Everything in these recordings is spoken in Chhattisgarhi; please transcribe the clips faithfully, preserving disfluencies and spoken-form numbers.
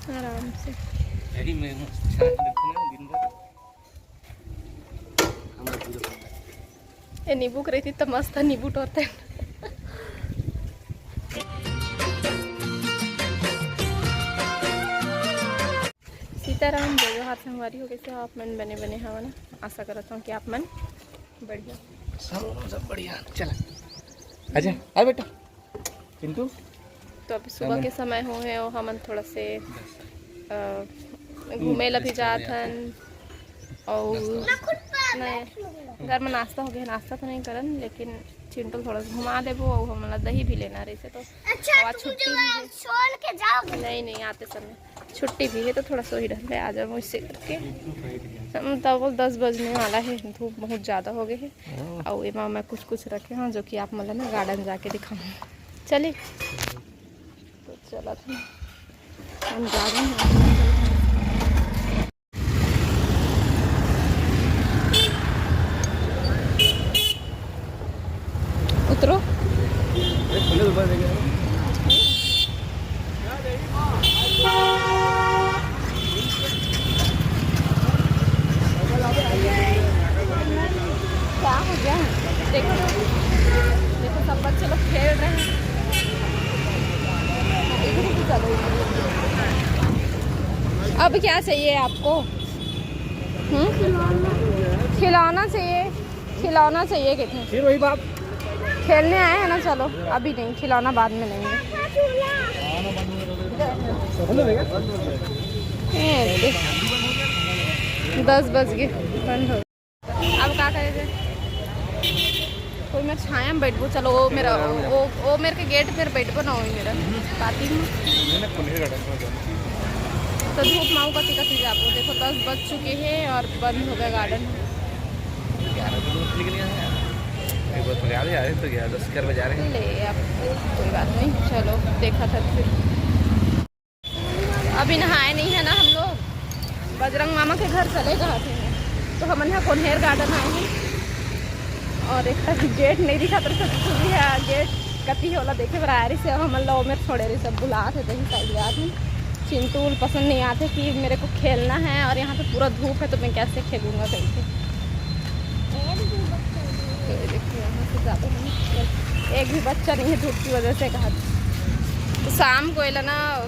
आराम से। यही मैं हूँ, छान लेते हैं दिन भर। हमारा जीरो बंदा। ये नींबू के रहती तो मस्त नींबू टोरते। सीताराम, जय जोहार संगवारी हो, कैसे हो आप मन? बने बने हवा ना? आशा करत हूँ कि आप मन बढ़िया। सब, सब बढ़िया। चल, आजा, आ बेटा। चिंटू? तो अभी सुबह के समय हो है और हमन थोड़ा से, अ, घूमे ला भी जात हन। और नहीं, घर में नाश्ता हो गया, नाश्ता तो नहीं करन, लेकिन चिंटू थोड़ा सा घुमा देबो और हमन ला दही भी लेना रहिसे, तो अच्छा, आज तुम छुट्टी जो भी है। छोड़ के जाओगे? नहीं, नहीं, आते समय छुट्टी भी है तो थोड़ा सो ही रहते आ जाओ, इससे करके हम तब वो दस बजने वाला है, धूप बहुत ज़्यादा हो गई है। हाँ। और एमा मैं कुछ कुछ रखे हूँ जो कि आप मन ला ना गार्डन जाके दिखाऊँ। चलिए, तो चला था हम गार्डन। उतरो। क्या हो गया? देखो, देखो, सब बच्चे लोग खेल रहे हैं। इधर ही तो चलो, इधर ही। अब क्या चाहिए आपको? हम्म? खिलौना चाहिए। खिलौना चाहिए कितने? फिर वही बात। खेलने आए हैं ना, चलो अभी नहीं, खिलौना बाद में लेंगे। ये देख, दस बज गए, बंद हो। अब का करे थे? कोई मेरे छाया में बैठबो, चलो वो मेरा, वो, वो, वो मेरे के गेट पर बैठबो ना, वही मेरा बाती हूँ। तो धूप माऊ कति कति जाबो। देखो, दस बज चुके हैं और बंद हो गया गार्डन। ग्यारह बजे निकल गया है यार। एक बार तो ग्यारह बजे आ रहे हैं, तो ग्यारह, दस, ग्यारह बजे आ रहे हैं। ले, अब कोई बात नहीं, चलो देखा था फिर। अभी नहाए नहीं है ना हम लोग, बजरंग मामा के घर चले जाते हैं, तो हमन ह कोन्हेर गार्डन आए हैं। और एक तरफ गेट नहीं दिखा, तो भी है गेट कति होला देखे बर आए रही से, हमन ला ओमेर छोड़े रही सब बुलात है, तही साइड जात है। चिंटू उल पसंद नहीं आते कि मेरे को खेलना है और यहाँ पे पूरा धूप है, तो मैं कैसे खेलूँगा कहीं से। तो ये देखो, यहाँ से ज़्यादा नहीं, एक भी बच्चा नहीं है धूप की वजह से कहा। तो शाम को एला ना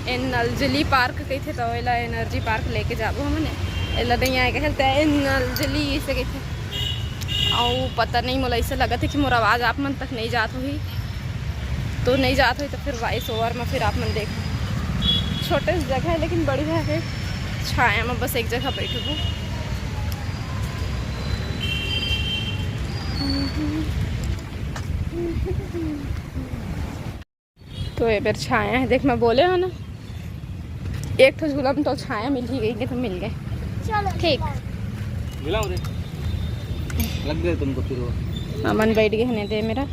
एनर्जली पार्क कहिथे, तो एला एनर्जी पार्क लेके जाबो हमन। एला नहीं आए कहल, ते एनर्जली इसे कहिथे। अउ पता नहीं, मोला ऐसे लगत है कि मोर आवाज़ आप मन तक नहीं जात होही, तो नहीं जात होही तो फिर वॉइस ओवर में फिर आप मन देख। छोटे से जगह है लेकिन बढ़िया है, छाया में बस एक जगह बैठबो। तो ये बेर छाया है, देख मैं बोले हो ना, एक ठो झूला में तो छाया मिल ही गई, तो मिल गए। चलो, ठीक। मिला उधर। लग गए तुमको फिर वो। अमन बैठ गए हैं, दे मेरा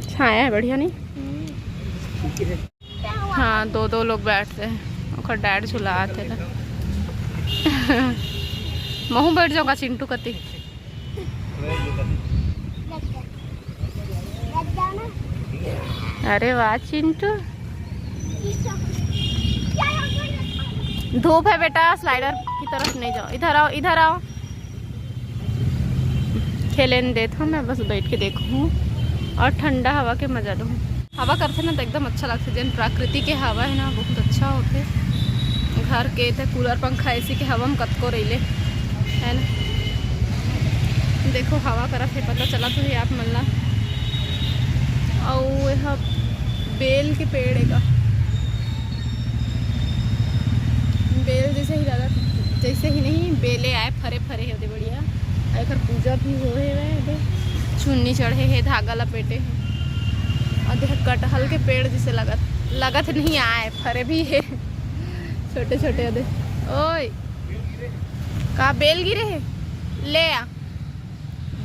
छाया है, बढ़िया नहीं? हम्म, ठीक है। हाँ, दो दो लोग बैठते हैं, ओकर डैड झुलाते ना। महू बैठ जाऊँगा चिंटू कती। अरे वाह चिंटू, धूप है बेटा, स्लाइडर की तरफ नहीं जाओ, इधर आओ, इधर आओ। खेले नहीं देता हूँ मैं, बस बैठ के देखूँ और ठंडा हवा के मजा लूँ। हवा करथे ना, तो एकदम अच्छा लगथे। जेन प्राकृतिक के हवा है ना, बहुत अच्छा होथे। घर के ते कूलर, पंखा, एसी के हवा में कतको रहिले, है ना। देखो, हवा करत हे, पता चला तो है आप मन ला। अउ एहा बेल के पेड़ हे का? बेल जैसे ही लगत, जैसे ही नहीं, बेले आए, फरे फरे हे, ओदे बढ़िया। अउ एकर पूजा भी होए हे, ओदे चुन्नी चढ़े हे, धागा लपेटे हे। अउ देख, कटहल के पेड़ जैसे लगत, लगत नहीं आए, फरे भी हे छोटे छोटे। ओदे, ओए, का बेल गिरे हे? ले आ।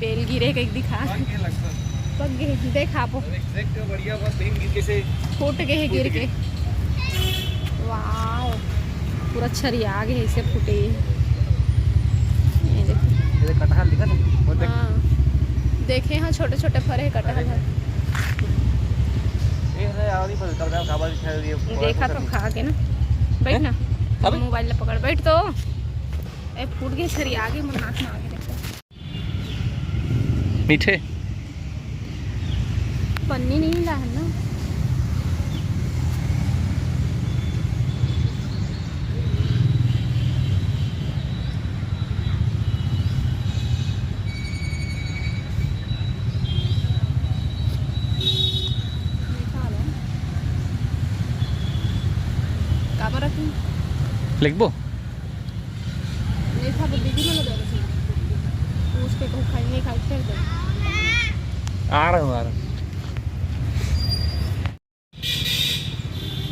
बेल गिरे कहीं दिखा। पक गए लगभग। पक गए, देख आप। अब exact बढ़िया बात, लेकिन गिर कैसे? फूट गए हैं गिर के। वाओ, पूरा छरिया गए इसे फूटे। ये देखो। ये कटहल दिखा ना, वो देख। हाँ, देखे हाँ, छोटे छोटे फरे हैं कटहल है। ये है और ही फल, कब का, काबा भी खा रही है, देखा तो खा के ना। बैठ ना। अबे। मोबाइल ला पकड़, बैठ तो। ए, फूट गे, छरी आगे, मोर नाक में आगे, देखो। मीठे। पन्नी नहीं ला है ना। मीठा वाला है। काबर रखी? लिखबो? नहीं था, वो दीदी ने लगा रखी। पूछ के कहूँ खाई, नहीं खाई, फेंक दे। आ रहा हूँ, आ रहा हूँ।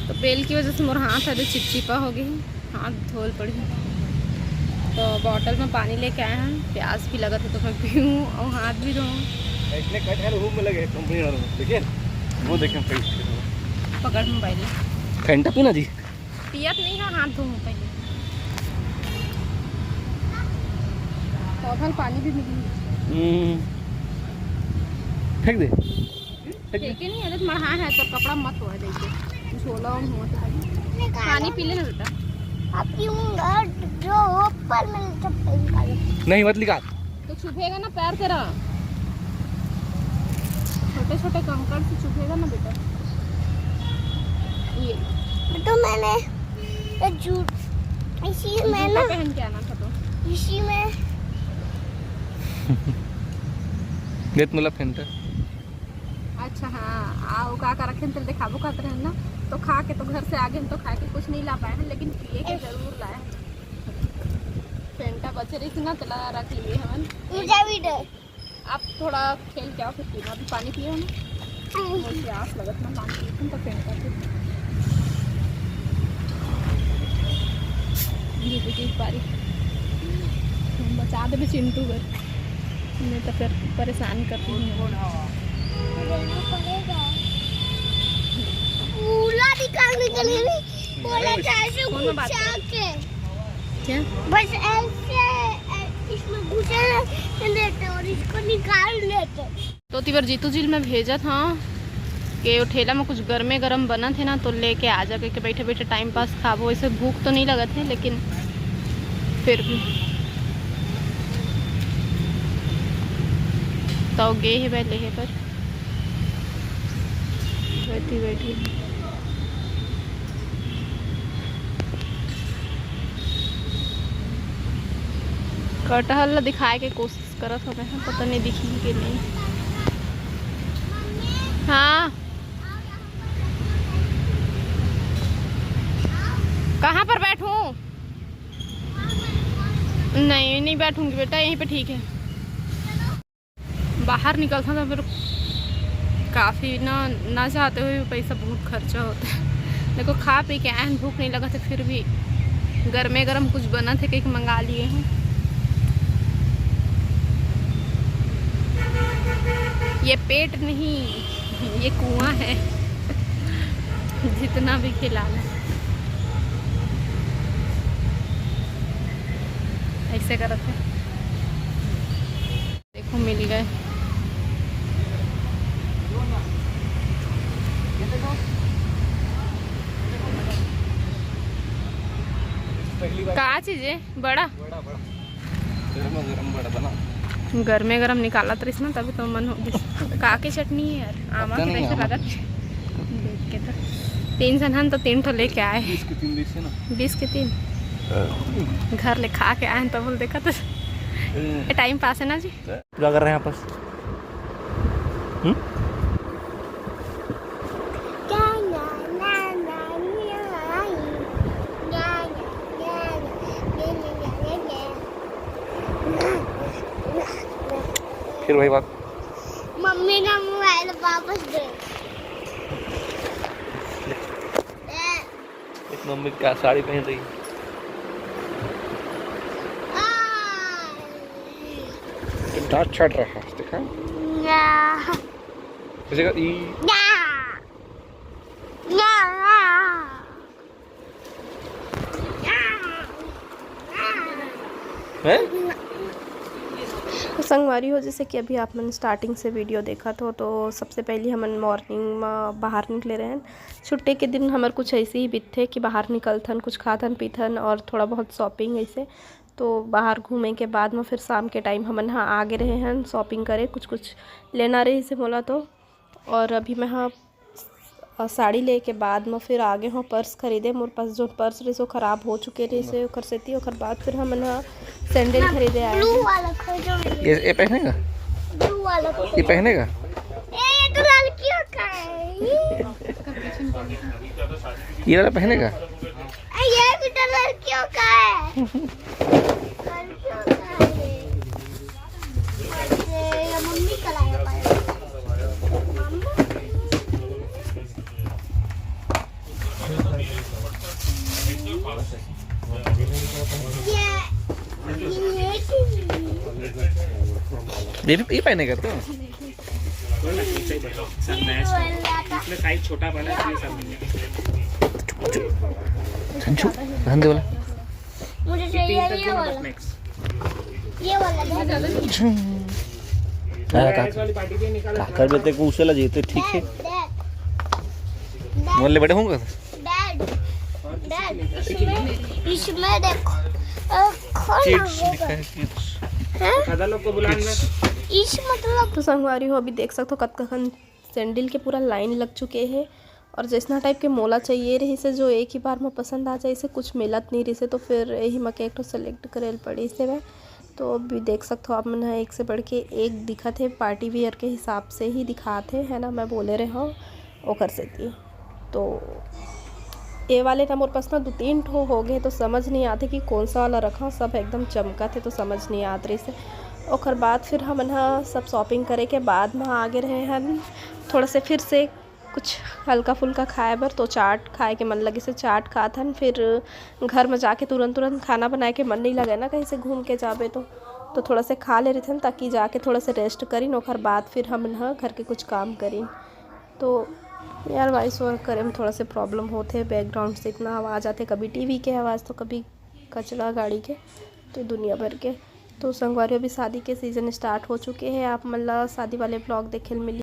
तो बेल की वजह से मोर हाथ अभी चिपचिपा हो गई, हाथ धोल पड़ी। तो बॉटल में पानी लेके आए हैं, प्यास भी लगा था तो मैं पीऊँ और हाथ भी धोऊँ। इसने कट है, वो में लगे कंपनी वालों में, ठीक है? वो देखें, सही। पकड़ मोबाइल। घंटा पीना जी। पियत नहीं है, हाथ धोऊँ पहले। बॉटल पानी भी मिली। हम्म। फेंक दे। फेंक दे। देखे नहीं, अरे मढ़ा है तो कपड़ा मत हुआ, देखे झोला और हुआ तो। पानी पी लेना बेटा। अब पीऊंगा, जो ऊपर में चप्पल निकालो। नहीं, मत निकाल। तो चुभेगा ना पैर तेरा, छोटे छोटे कंकड़ से चुभेगा ना बेटा। ये तो मैंने ये जूत, इसी में जूता ना, पहन के आना था तो। इसी में। देत मुला फेंटा। अच्छा हाँ, आओ का का रखे तेल दिखाबो कहते रहे ना, तो खा के तो घर से आगे हम तो खा के कुछ नहीं ला पाए हैं, लेकिन पिए के जरूर लाए हैं। फेंटा बचे रही थी ना, तेला रख लिए हमन। मुझे भी दे। आप थोड़ा खेल के आओ, फिर पीना। अभी पानी पिए हो ना? मुझे प्यास लगत ना, पानी पीए तो फेंटा फिर। ये देखिए एक बारी। हम बचा देबे चिंटू घर, नहीं तो फिर परेशान करती हूँ। पूरा निकालने के लिए नहीं, बोला था ऐसे कौन बात घुसा कर? के। क्या? बस ऐसे, ऐ-, इसमें घुसा लेते और इसको निकाल लेते। तो तिबर जीतू जी ल मैं भेजत हँव के ओ ठेला में कुछ गरमे गरम बनत हे ना, तो लेके आ जा, के बैठे बैठे टाइम पास खाबो। वैसे भूख तो नहीं लगत हे, लेकिन फिर भी तो गे हे भाई लेहे पर बैठी बैठी। कटहल ला दिखाए के कोशिश करत हवे, हाँ, पता नहीं दिखी के नहीं। हाँ, कहाँ पर बैठूं? नहीं, नहीं बैठूंगी बेटा, यहीं पे ठीक है। बाहर निकलता तो फिर काफ़ी ना, ना चाहते हुए भी पैसा बहुत खर्चा होता है। देखो, खा पी के आए हैं, भूख नहीं लगा था, फिर भी गरमे गरम कुछ बना थे, केक मंगा लिए हैं। ये पेट नहीं, ये कुआं है। जितना भी खिला लो, ऐसे करत है। देखो, मिल गए। पहली बार का चीज है? बड़ा? बड़ा, बड़ा। गरम गरम बड़ा बना। गरमे गरम निकालत रहिस ना, तभी तो मन हो गिस। का के चटनी है यार? आमा पता के नहीं, कैसे आमा। लागत? देख के तो तीन झन हन तो तीन ठो लेके आए। बीस के तीन बीस है ना? बीस के तीन। हाँ। घर ले खा के आए हैं, तब बोल देखा तो। ए। ये टाइम पास है ना जी? क्या कर रहे हैं आपस? हम्म? फिर वही बात। मम्मी का मोबाइल वापस दे। एक मम्मी क्या साड़ी पहन रही है। आ। कितना अच्छा ड्रेस है, देखा? या। किसी का ई। या। या। हैं? संगवारी हो, जैसे कि अभी आप मन स्टार्टिंग से वीडियो देखत हो, तो सबसे पहले हमन मॉर्निंग में बाहर निकले रहन। छुट्टी के दिन हमर कुछ ऐसे ही बीतथे कि बाहर निकलथन, कुछ खाथन पीथन और थोड़ा बहुत शॉपिंग ऐसे। तो बाहर घूमे के बाद में फिर शाम के टाइम हमन हा आगे रहे हन शॉपिंग करे, कुछ कुछ लेना रहिसे मोला तो। और अभी मैं हा अ, साड़ी लेके बाद में फिर आगे हो पर्स खरीदे। मोर पास जो पर्स रहिस, वो खराब हो चुके रहिस, ओकर सेती। ओकर बाद फिर हमन ह सैंडल खरीदे आए। ब्लू वाला खोजो। ये, ये पहनेगा? ब्लू वाला खोजो। ये पहनेगा? ए, ये तो लड़कियों का है। ये वाला पहनेगा? ए, ये भी तो लड़कियों का है। लड़कियों का है। अरे, ये मम्मी का लाया पाया। मम्मी। ये, ये, ये भी, ये पहनेगा तो? कोई ना, कोई सही बताओ। सब मैच हो। इसमें साइज छोटा बड़ा, इसमें सब मिल जाएगा। संशु, रहने दे बोला। मुझे चाहिए ये वाला। ये वाला दे। हाँ, का, का करबे ते को उसे ला जेते, ठीक है। मोले बड़े होंगे। डैड, डैड, इसमें, इसमें देखो, अ, खोल ना चिप्स होगा। लिखा है, चिप्स। हैं? दादा लोग को बुलाना। चिप्स। इस मतलब तो संगवारी हो, अभी देख सकते हो कतका खन सैंडल के पूरा लाइन लग चुके हे। और जैसना टाइप के मोला चाहिए रहिसे, जो एक ही बार में पसंद आ जाए, इसे कुछ मिलत नहीं रहिसे, तो फिर यही में के एक ठो सेलेक्ट करे ल पड़िस हे। तो अभी देख सकते हो आप मन ह, एक से बढ़ के एक दिखत हे, पार्टी वियर के हिसाब से ही दिखात हे, है ना, मैं बोले रहे हूँ ओकर सेती। तो ये वाले ना मोर पास ना दो तीन ठो हो गए, तो समझ नहीं आते कि कौन सा वाला रखा, सब एकदम चमकत हे, तो समझ नहीं आत रहिसे। ओकर बाद फिर हमन ह सब शॉपिंग करे के बाद में आगे रहे हन थोड़ा से फिर से कुछ हल्का फुल्का खाए बर, तो चाट खाए के मन लगिसे, चाट खात हन। फिर घर में जाके तुरंत तुरंत खाना बनाए के मन नहीं लगे ना, कहीं से घूम के जाबे तो, तो थोड़ा से खा ले रहिथन, ताकि जाके थोड़ा से रेस्ट करिन, ओकर बाद फिर हमन ह घर के कुछ काम करिन। तो यार, वॉइस ओवर करे में थोड़ा से प्रॉब्लम होथे, बैकग्राउंड से इतना आवाज़ आथे, कभी टीवी के आवाज़ तो कभी कचरा गाड़ी के, तो दुनिया भर के। तो संगवारी, अभी शादी के सीजन स्टार्ट हो चुके हैं, आप मन ला शादी वाले ब्लॉग देखे ल मिली।